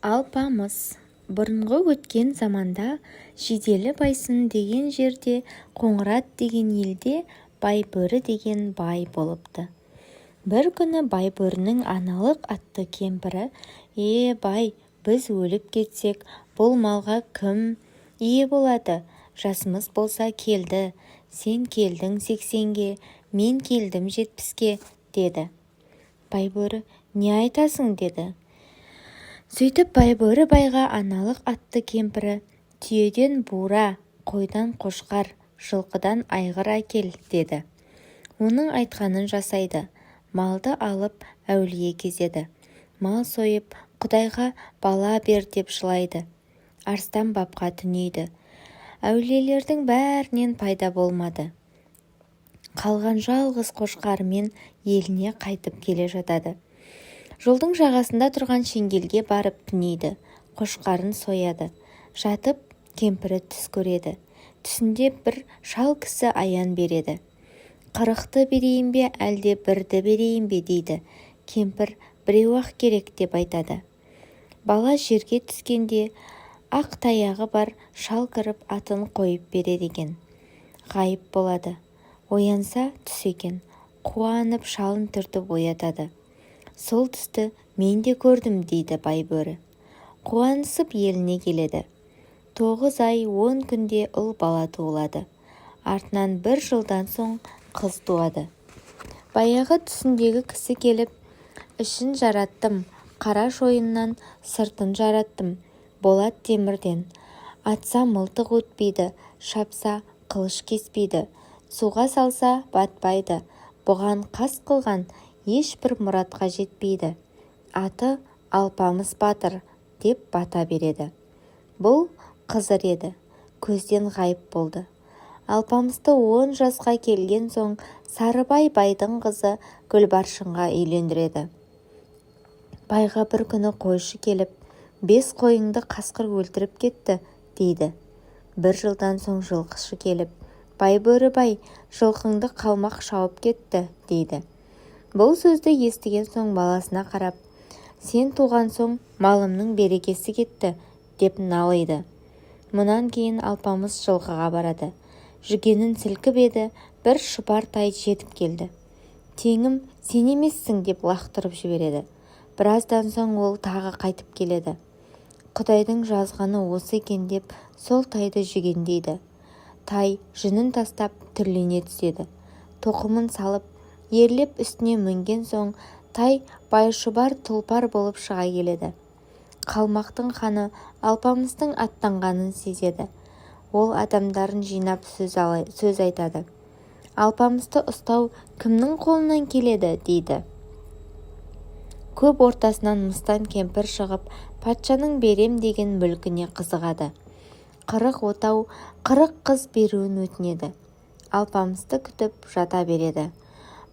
Алпамыс. Бұрынғы өткен заманда Жиделі Байсын деген жерде, Қоңырат деген елде Байбөрі деген бай болыпты. Бір күні Байбөрінің Аналық атты кемпірі: «Е, бай, біз өліп кетсек, бұл малға кім ие болады? Жасымыз болса келді, сен келдің 80-ге, мен келдім 70-ке», – деді. Байбөрі: «Не айтасың?» – деді. Сөйтіп Байбөрі байға Аналық атты кемпірі: «Түйеден бура, қойдан қошқар, жылқыдан айғыр әкел», – деді. Оның айтқанын жасайды. Малды алып, әулие кезеді. Мал сойып, құдайға «бала бер» деп жылайды. Арыстан бапқа түнейді. Әулиелердің бәрінен пайда болмады. Қалған жалғыз қошқарымен еліне қайтып келе жатады. Жолдың жағасында тұрған шеңгелге барып түнейді. Қошқарын сояды. Жатып кемпірі түс көреді. Түсінде бір шал кісі аян береді: « 40-ты берейін бе, әлде бірді берейін бе?» – дейді. Кемпір: «Біреу-ақ керек», – деп айтады. Бала жерге түскенде ақ таяғы бар шал кіріп, атын қойып береді екен. Ғайып болады. Оянса, түс екен. Қуанып шалын түртіп оятады. «Сол түсті мен де көрдім», – дейді Байбөрі. Қуанысып еліне келеді. 9 ай 10 күнде ұл бала туылады. Артынан бір жылдан соң қыз туады. Баяғы түсіндегі кісі келіп: «Ішін жараттым қара шойыннан, сыртын жараттым болат темірден. Атса, мылтық өтпейді, шапса, қылыш кеспейді, суға салса, батпайды. Бұған қас қылған ешбір мұратқа жетпейді. Аты Алпамыс батыр», – деп бата береді. Бұл Қызыр еді, көзден ғайып болды. Алпамысты 10 жасқа келген соң Сарыбай байдың қызы Гүлбаршынға үйлендіреді. Байға бір күні қойшы келіп: «Бес қойыңды қасқыр өлтіріп кетті», – дейді. Бір жылдан соң жылқышы келіп: «Байбөрі бай, жылқыңды қалмақ шауып кетті», – дейді. Бұл сөзді естіген соң баласына қарап: «Сен туған соң малымның берекесі кетті», – деп налиды. Мұнан кейін Алпамыс жылқыға барады. Жүгенін сілкіп еді, бір шұбар тай жетіп келді. «Теңім сен емессің», – деп лақтырып жібереді. Біраздан соң ол тағы қайтып келеді. Құдайдың жазғаны осы екен деп, сол тайды жүгендейді. Тай жүнін тастап, түрлене түседі. Тоқымын салып, ерлеп үстіне мінген соң тай Байшұбар тұлпар болып шыға келеді. Қалмақтың ханы Алпамыстың аттанғанын сезеді. Ол адамдарын жинап, сөз айтады: «Алпамысты ұстау кімнің қолынан келеді?» – дейді. Көп ортасынан Мыстан кемпір шығып, патшаның берем деген мүлкіне қызығады. 40 отау, 40 қыз беруін өтінеді. Алпамысты күтіп жата береді.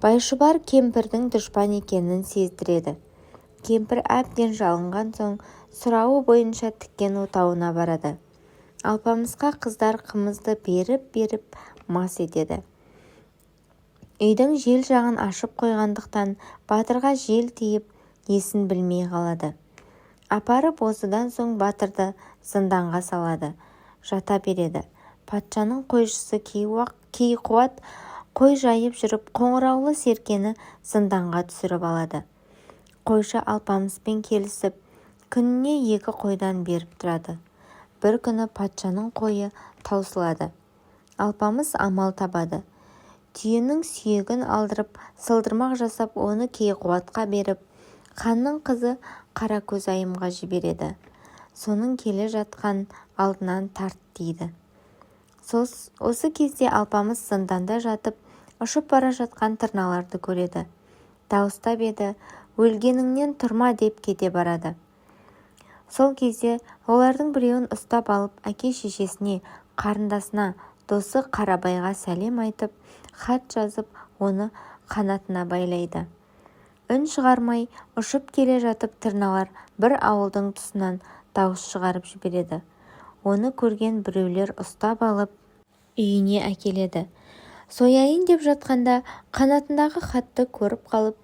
Байшұбар кемпірдің дұшпан екенін сездіреді. Кемпір әбден жалынған соң, сұрауы бойынша тіккен отауына барады. Алпамысқа қыздар қымызды беріп-беріп мас етеді. Үйдің жел жағын ашып қойғандықтан, батырға жел тиіп, есін білмей қалады. Апарып осыдан соң батырды зынданға салады. Жата береді. Патшаның қойшысы Кейқуат қой жайып жүріп, қоңыраулы серкені зынданға түсіріп алады. Қойшы Алпамыспен келісіп, күніне екі қойдан беріп тұрады. Бір күні патшаның қойы таусылады. Алпамыс амал табады. Түйенің сүйегін алдырып, сылдырмақ жасап, оны Кейқуатқа беріп, ханның қызы Қаракөзайымға жібереді. Соның келе жатқан алдынан тарт дейді. Осы кезде Алпамыс зынданда жатып, ұшып бара жатқан тырналарды көреді. Дауыстап еді, «өлгеніңнен тұрма» деп кете барады. Сол кезде олардың біреуін ұстап алып, әке-шешесіне, қарындасына, досы Қарабайға сәлем айтып, хат жазып, оны қанатына байлайды. Үн шығармай ұшып келе жатып, тырналар бір ауылдың тұсынан дауыс шығарып жібереді. Оны көрген біреулер ұстап алып, үйіне әкеледі. Сояйын деп жатқанда, қанатындағы хатты көріп қалып: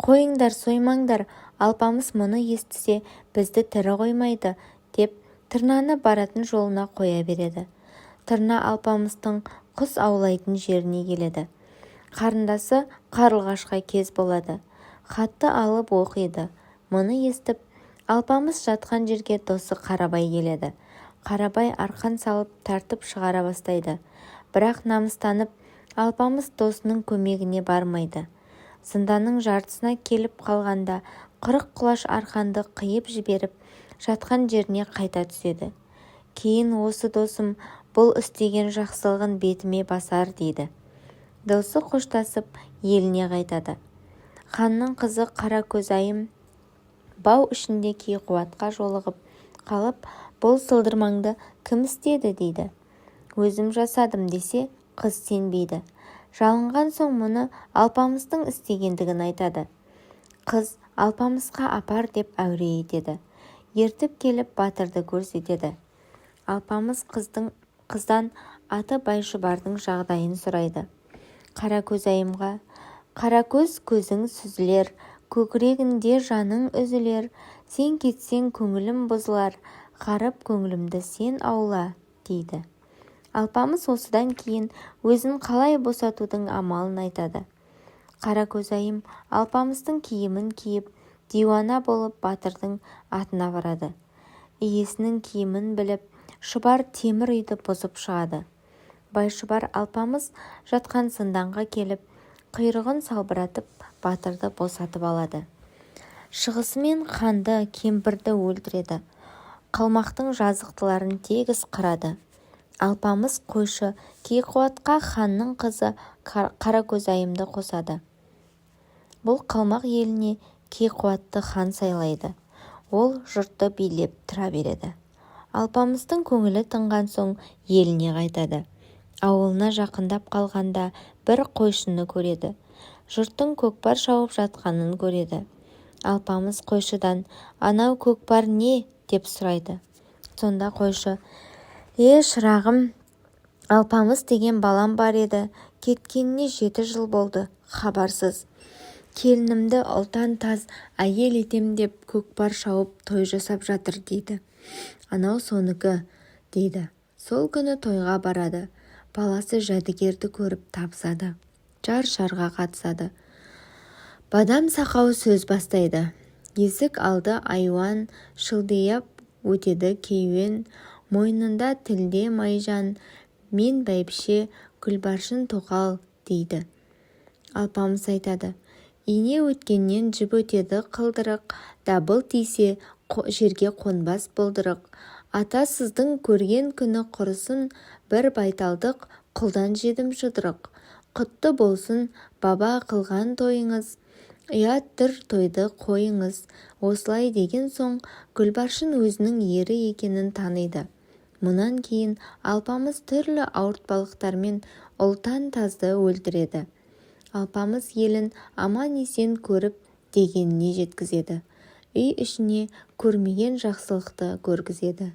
«Қойыңдар, соймаңдар. Алпамыс мұны естісе, бізді тірі қоймайды деп, тырнаны баратын жолына қоя береді. Тырна Алпамыстың құс аулайтын жеріне келеді. Қарындасы Қарлығашқа кез болады. Хатты алып оқиды. Мұны естіп, Алпамыс жатқан жерге досы Қарабай келеді. Қарабай арқан салып тартып шығара бастайды. Бірақ намыстанып, Алпамыс досының көмегіне бармайды. Зынданның жартысына келіп қалғанда 40 құлаш арқанды қиып жіберіп, жатқан жеріне қайта түседі. Кейін осы досым бұл істеген жақсылығын бетіме басар дейді. Досы қоштасып, еліне қайтады. Ханның қызы Қаракөзайым бау ішінде Кейқуатқа жолығып қалып, «Бұл сылдырмаңды кім істеді?» дейді. «Өзім жасадым», – десе, қыз сенбейді. Жалынған соң мұны Алпамыстың істегендігін айтады. Қыз Алпамысқа апар деп әуре етеді. Ертіп келіп, батырды көрсетеді. Алпамыс қыздың қыздан аты Байшұбардың жағдайын сұрайды. Қаракөзайымға: «Қаракөз көзің сүзілер, көкірегінде жаның үзілер, сен кетсең, көңілім бұзылар, ғарып көңілімді сен аула», – дейді. Алпамыс осыдан кейін өзін қалай босатудың амалын айтады. Қаракөзайым Алпамыстың киімін киіп, диуана болып батырдың атына барады. Иесінің киімін біліп, Шұбар темір үйді бұзып шығады. Байшұбар Алпамыс жатқан зынданға келіп, құйрығын салбыратып, батырды босатып алады. Шығысымен қанды кемпірді өлтіреді. Қалмақтың жазықтыларын тегіс қырады. Алпамыс қойшы Кейқуатқа ханның қызы Қаракөзайымды қосады. Бұл қалмақ еліне Кейқуатты хан сайлайды. Ол жұртты билеп тұра береді. Алпамыстың көңілі тынған соң еліне қайтады. Ауылына жақындап қалғанда бір қойшыны көреді. Жұрттың көкпар шауып жатқанын көреді. Алпамыс қойшыдан: «Анау көкпар не?» – деп сұрайды. Сонда қойшы: «Е, шырағым, Алпамыс деген балам бар еді, кеткеніне 7 жыл болды, хабарсыз. Келінімді ұлтан таз әйел етем деп көкпар шауып той жасап жатыр», – дейді. «Анау соныкі», – дейді. Сол күні тойға барады. Баласы Жәдігерді көріп табысады. Жар-жарға қатысады. Бадам Сақау сөз бастайды: «Есік алды айуан, шылдиып өтеді кейуен, мойнында тілде майжан мен бәйбіше Күлбаршын тоқал», – дейді. Алпамыс айтады: «Ине өткеннен жіп өтеді қылдырық, дабыл тисе, жерге қонбас бұлдырық. Атасыздың көрген күні құрысын, бір байталдық құлдан жедім жұдырық. Құтты болсын, баба, қылған тойыңыз, ұяттыр тойды қойыңыз». Осылай деген соң Күлбаршын өзінің ері екенін таниды. Мұнан кейін Алпамыс түрлі ауыртпалықтармен ұлтан тазды өлтіреді. Алпамыс елін аман-есен көріп, дегеніне жеткізеді. Үй ішіне көрмеген жақсылықты көргізеді.